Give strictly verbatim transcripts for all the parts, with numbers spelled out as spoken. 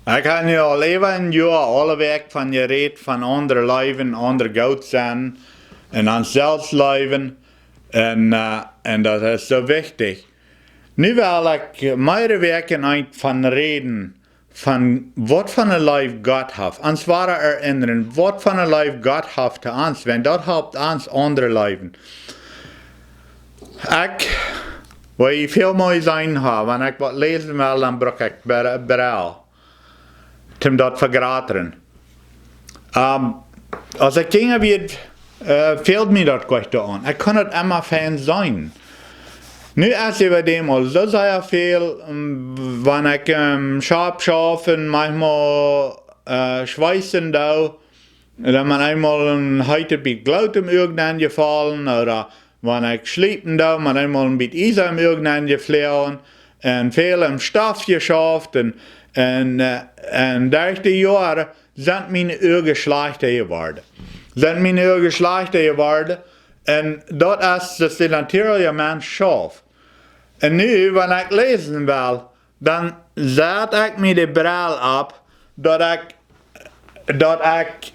Ekj hab nu aul äwa een Joa aule Wäakj von jerät von aundre leewen, aundre goot sennen un ons selfst leewen. Un, äh, un daut es soo wichtich. Nu well ekj mearere Wäakjen eent von räden, von waut von ne Leew Gott haft. Ons woaren erinnern, waut von ne Leew Gott haft to ons, wan daut halpt ons aundre leewen. Ekj, woo jie väl mol jeseenen haben, wan ekj waut läsen well, dan bruck ekj Bre-, Brell, om daut vegrotren. Ähm, aus ekj jinja wia, äh, fäld mie daut goanich aun. Ekj kunn daut emma fein seenen. Nu es äwa däm aul soo sea väl, ähm, wan ekj, ähm, Schop schauf un maunchmol, äh, schweeten doo, dan mau eemol een heetet bät Gloot em Uag nenjefollen, ooda wan ekj schliepen doo, mau eemol een bät Iesa em Uag nenjefloagen, un väl em Stoff jeschauft, un, un, äh, un derch de Joaren sent miene Uagen schlajchta jeworden. Sent miene Uagen schlajchta jeworden, un daut es daut de natieelja Mensch schauft. Un nu, wan ekj läsen well, dan sat ekj mie de Brell opp, daut ekj, daut ekj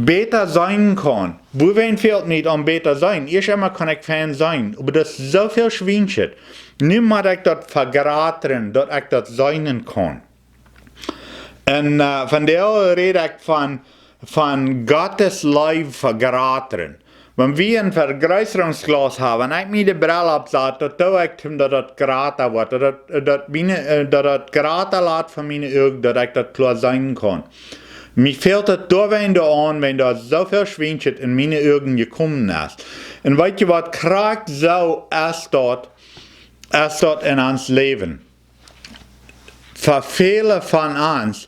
bäta seenen kaun. Wuarom fält mie daut om bäta seenen? Ieescht emol kunn ekj fein seenen, oba daut es soo väl Schwienschet. Nu mott ekj daut vegrotren, daut ekj daut seenen kaun. Un, äh, vondoag räd ekj von, von Gott siene Leew vegrotren. Wan wie een Vegreesterungsglaus haben, wan ekj mie de Brell oppsat, daut doo ekj om daut daut grota woat, daut, daut, daut miene, äh, daut daut grota lat von miene Uagen, daut ekj daut kloa seenen kaun. Mie fält daut doawäajen aun, wan doa soo väl Schwienschet en miene Uagen jekomen es. Un weetst du waut, krakjt soo es daut, es daut en ons Läwen. Fa väle von ons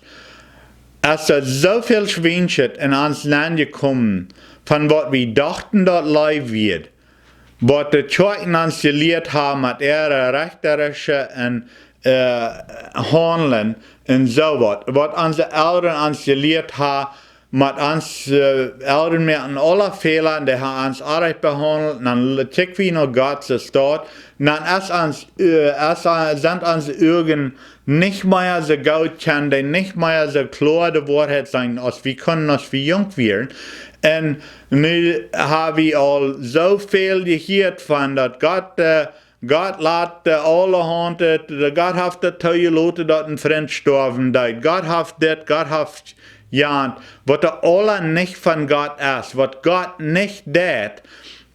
es doa soo väl Schwienschet en ons nenjekomen, von waut wie dochten daut Leew wia, waut de Kjoakjen ons jelieet haben met äare rechtarische un, äh, Haundlen un soo waut. Waut onse Elren ons jelieet haben, met ons, äh, Elren moaken aule Fäla, un dee haben ons orrajcht behaundelt, un dan l-, kjikj wie no Gott siene Staut, un dan es ons, äh, es, äh, sent onse Uagen nich mea soo goot, kjennen dee nich mea soo kloa de Woarheit seenen, aus wie kunnen, aus wie junk wieren. Un nu hab wie aul soo väl jehieet von daut Gott, äh, Gott lat, äh, aulahaunt, äh, Gott haft daut toojeloten, daut een Frint stoawen deed. Gott haft dit, Gott haft jant. Waut doa aules nich von Gott es, waut Gott nich deit.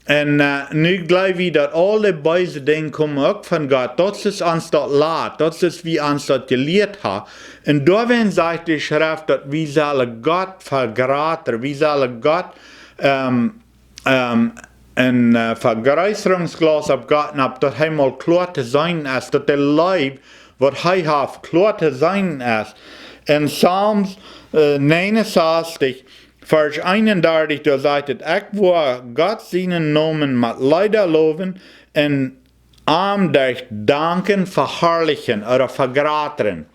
Un, äh, nu jleew wie daut aule beese Dinja komen uk von Gott. Daut es ons daut lat, daut es wie ons daut jelieet haben. Un doawäajen sajcht de Schreft, daut wie sellen Gott vegrotren, wie sellen Gott, ähm, ähm, een, äh, Vegreesterungsglaus oppgoten haben, daut hee mol kloa to seenen es, daut de Leew, waut hee haft, kloa to seenen es. En Psalms, äh, negenensastich, Varsch eenendartich, doa sajcht et: "Ekj woa Gott sienen Nomen met Leeda lowen un am derch Danken veharlichen," ooda vegrotren.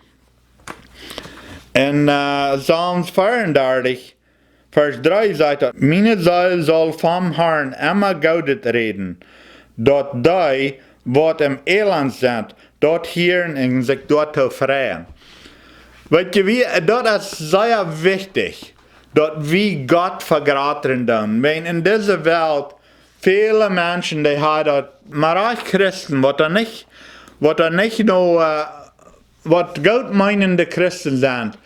En, äh, Psalms veerendartich, Varsch dree sajcht daut: "Miene Seel saul vom Harn emma Goodet räden, daut dee, waut em Elend sent, daut hieren un sikj doatoo freien." Weetst du, wie, daut es sea wichtich, daut wie Gott vegrotren doonen. Wiels en dise Welt väle Menschen, dee haben daut, mau uk Christen, waut doa nich, waut doa nich no, äh, waut goot meenende Christen sent,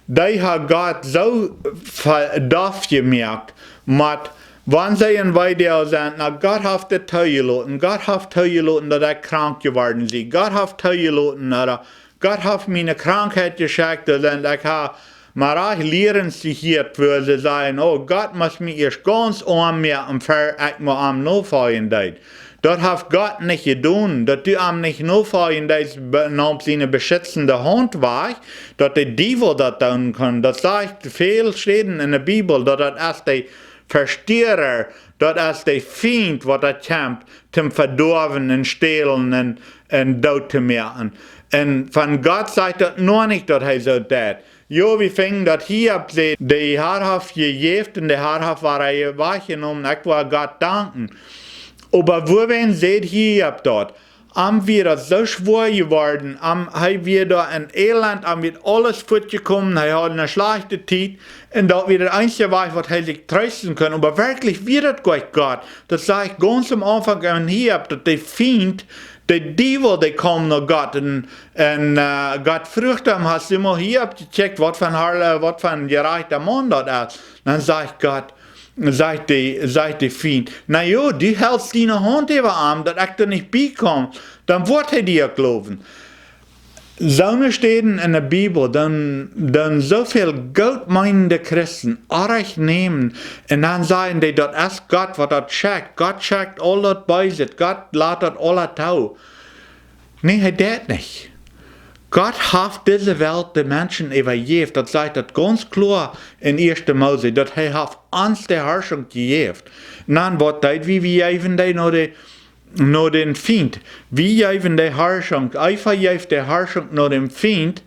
dee haben Gott soo ve-, doaf jemoakt, mau wan see en Weedoag sent, na, Gott haft dit toojeloten, Gott haft toojeloten, daut ekj krank jeworden sie, Gott haft toojeloten, ooda Gott haft mie ne Krankheit jeschekjt, ooda ekj hab mau uk Lieren jehieet, wua see sajen: "Oh, Gott must mie ieescht gaunz oam moaken, ver ekj mott am nofoljen." Daut haft Gott nich jedonen, daut du am nich nofoljen deist, be-, no siene beschitzende Haunt wajch, daut de Diewel daut doonen kaun. Daut sajcht väl Städen en de Bibel, daut daut es de Vesteara, daut es de Fient, waut doa kjemt, toom vedoawen un stälen un, un doot to moaken. Un von Gott sajcht daut noch nich, daut hee soo deit. Jo, wie finjen daut Hiob säd, de Har haft jejäft un de Har haft wada wajchjenomen, ekj woa Gott danken. Oba wuarom säd Hiob daut? Am wia daut soo schwoa jeworden, am, hee wia doa en Elend, am wia aules fuat jekomen, hee haud eene schlajchte Tiet, un daut wia daut eensje Wajch, waut hee sikj treesten kunn. Oba werkjlich wia daut goa nich Gott. Daut sach ekj gaunz aum Aunfank en Hiob, daut de Fient, de Diewel, dee kjeem no Gott. Un, un, äh, Gott fruach am: "Hast du mol Hiob jecheckt, waut fa een, äh, waut fa een jerajchta Maun daut es?" Dan sajcht Gott, sajcht de, sajcht de Fient: "Na jo, du helst diene Haunt äwa am, daut ekj doa nich bie kom, dan woat hee die uk jleewen." Soone Städen en de Bibel, dan, dan soo väl gootmeenende Christen oajch nämen un dan sajen dee, daut es Gott, waut daut schekjt. Gott schekjt aul daut Beeset, Gott lat daut aula too. Nä, hee deit nich. Gott haft dise Welt de Menschen äwajäft. Daut sajcht daut gaunz kloa en ieeschte Mose, daut hee haft ons de Harschunk jejäft. Un dan waut deed wie? Wie jeewen dee no de, no dän Fient. Wie jeewen de Harschunk. Eva jeef de Harschunk no dän Fient.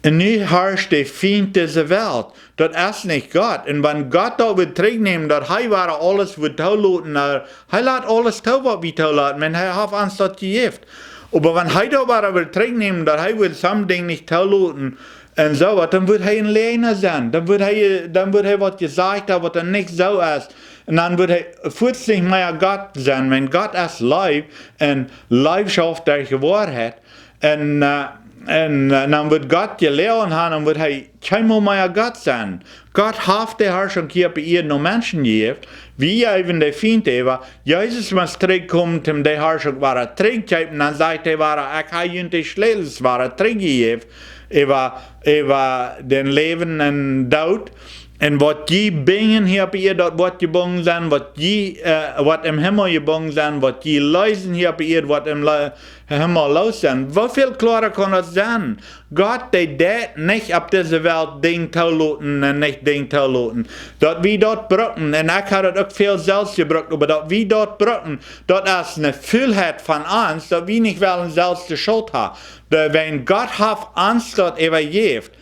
Un nu harscht de Fient dise Welt. Daut es nich Gott. Un wan Gott daut wudd trigjnämen, daut hee wada aules wudd tooloten, äh, hee lat aules too, waut wie tooloten, wan hee haft ons daut jejäft. Oba wan hee daut wada wudd trigjnämen, daut hee wudd something nich tooloten, un soo waut, dan wudd hee een Läajna sennen. Dan wudd hee, dan wudd hee waut jesajcht haben, waut dan nich soo es. Un dan wudd hee fuaz nich mea Gott sennen, wan Gott es Leew, un Leew schauft derch de Woarheit. Un, äh, un, äh, dan wudd Gott jeläajen haben, dan wudd hee kjeenmol mea Gott sennen. Gott haft de Harschunk hia opp de Ieed no Menschen jejäft. Wie jeewen de Fient äwa. Jesus must trigjkomen, om de Harschunk wada trigjtokjeepen. Dan sajcht hee wada: "Ekj hab junt de Schlätels wada trigjjejäft äwa, äwa dän Läwen un Doot. Un waut jie binjen hia opp de Ieed, daut woat jebungen sennen, waut jie, äh, waut em Himmel jebungen sennen, waut jie leesen hia opp de Ieed, woat em Le-, Himmel loos sennen." Woo väl kloara kaun daut sennen? Gott, dee deit nich opp dise Welt Dinj tooloten un nich Dinj tooloten. Daut wie daut brucken, un ekj hab daut uk väl selfst jebrukt, oba daut wie daut brucken, daut es eene Fuulheit von ons, daut wie nich wellen selfst de Schult haben. De, wan Gott haft ons daut äwajäft.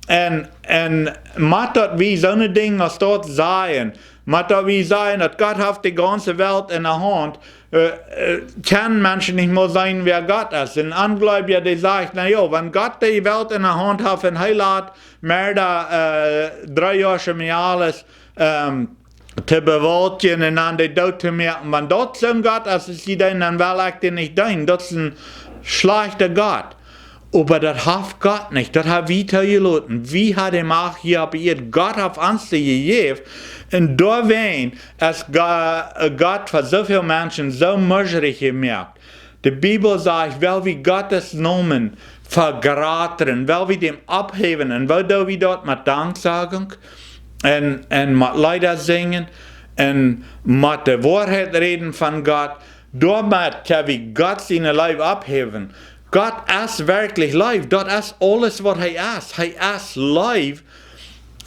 Un, un mott daut wie soone Dinja aus daut sajen, mott daut wie sajen, daut Gott haft de gaunze Welt en de Haunt, äh, äh, kjennen Menschen nich mol seenen, wäa Gott es. Un Onjleewja, dee sajcht: "Na jo, wan Gott de Welt en de Haunt haft un hee lat Merda, äh, dree Joa Schemiales, ähm, to bewolkjen un dan dän Doot to moaken, wan daut soon Gott es, aus jie deenen, dan well ekj dän nich deenen. Daut es een schlajchta Gott." Oba daut haft Gott nich, daut hab wie toojeloten. Wie haben de Macht hia opp de Ieed, Gott haft ons dee jejäft. Un doawäajen es Go-, äh, Gott fa soo väl Menschen soo muschrich jemoakt. De Bibel sajcht, well wie Gott sienen Nomen vegrooten, well wie dän opphäwen. Un woo doo wie daut? Met Danksagung un, un met Leeda sinjen un met de Woarheit räden von Gott. Doamet kjenn wie Gott siene Leew opphäwen. Gott es werkjlich Leew. Daut es aules, waut hee es. Hee es Leew.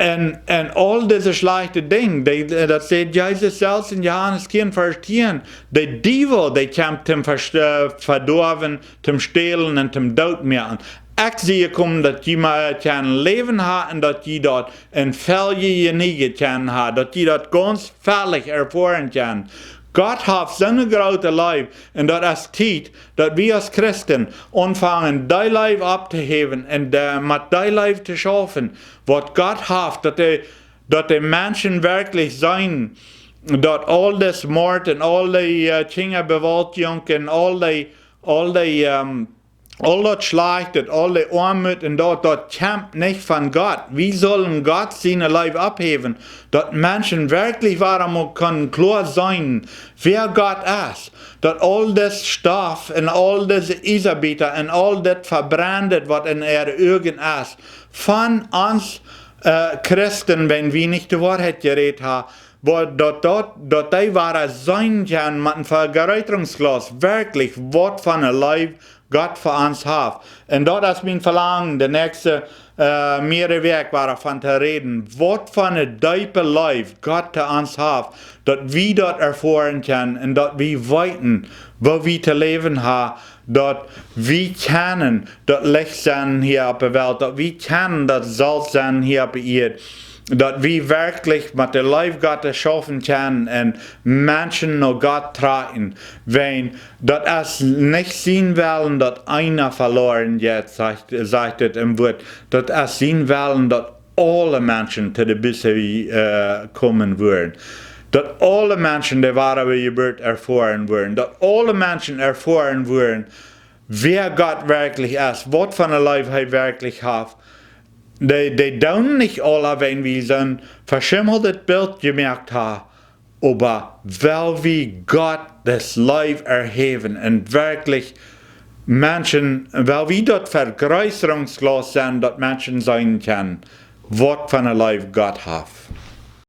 Un, un aul dise schlajchte Dinja, dee, daut sajcht Jesus selfst en Johanes tieen, Varsch tieen, de Diewel, dee kjemt om ver-, äh, vedoawen, om stälen un om doot moaken. Ekj sie jekomen, daut jie mea kjennen Läwen haben un daut jie daut en väl jenuach kjennen haben, daut jie daut gaunz väl erfoaren kjennen. Gott haft soone groote Leew, un daut es Tiet, daut wie aus Christen aunfangen, dee Leew opptohäwen un, äh, met dee Leew to schaufen, waut Gott haft, daut de, daut de Menschen werkjlich seenen, daut aul daut Mord un aul dee, äh, Kjinjabewaltigung un aul dee, aul dee, ähm, aul daut Schlajchte, aul dee Oamoot un daut, daut kjemt nich von Gott. Wie sellen Gott siene Leew opphäwen, daut Menschen werkjlich wuarom uk kjennen kloa seenen, wäa Gott es. Daut aul daut Stoff un aul dise Iesabieta un aul daut Vebrennte, waut en äare Uagen es, von ons, äh, Christen, wan wie nich de Woarheit jerät haben, woo daut, daut, daut dee wuarom seenen kjennen met een Vegrootrungsglaus, werkjlich, waut fa eene Leew Gott fa ons haft. Un daut es mien Velangen, de näakjste, äh, mearere Wäakj doavon to räden, waut fa eene deepe Leew Gott to ons haft, daut wie daut erfoaren kjennen un daut wie weeten, woo wie to läwen haben, daut wie kjennen daut Licht sennen hia opp de Welt, daut wie kjennen daut Solt sennen hia opp de Ieed. daut wie werkjlich met de Leew Gottes schaufen kjennen un Menschen no Gott trakjen. Wan daut es nich sien Wellen, daut eena veloaren jeit, sajcht, sajcht et em Wuat. Daut es sien Wellen, daut aule Menschen to de Buße, äh, komen wudden. Daut aule Menschen de woare Jeburt erfoaren wudden. Daut aule Menschen erfoaren wudden, wäa Gott werkjlich es, waut fa eene Leew hee werkjlich haft. Dee, dee doonen nich aula, wan wie soon veschimmeltet Bilt jemoakt haben, oba well wie Gott daut Leew erhäwen un werkjlich Menschen, well wie daut Vegreesrungsglaus sennen, daut Menschen seenen kjennen, waut fa eene Leew Gott haft.